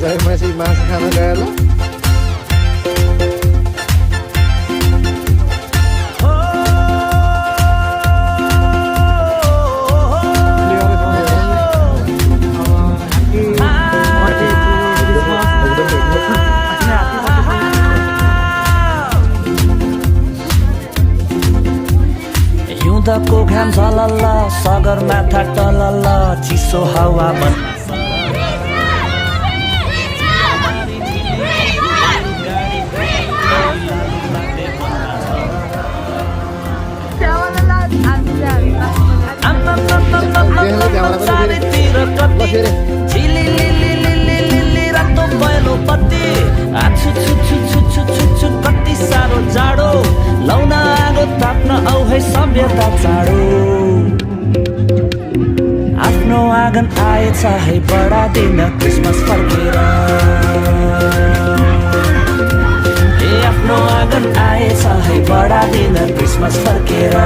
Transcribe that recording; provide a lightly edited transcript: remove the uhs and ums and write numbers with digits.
जयमसी मासु खान गयो ल हिउँदको घाम झलल्ल सगरमाथा टलल्ल चिसो हावा चारैतिर कति झिलिलिलिलिलिलिलि रातो पहेँलो बत्ती आछु छु छु छु छु छु छु कति साह्रो जाडो लाउन आगो ताप्न आउ है सभ्यता चाँडो आफ्नो आँगन आएछ है बडा दिन क्रिसमस फर्केर ए आफ्नो आँगन आएछ है बडा दिन क्रिसमस फर्केर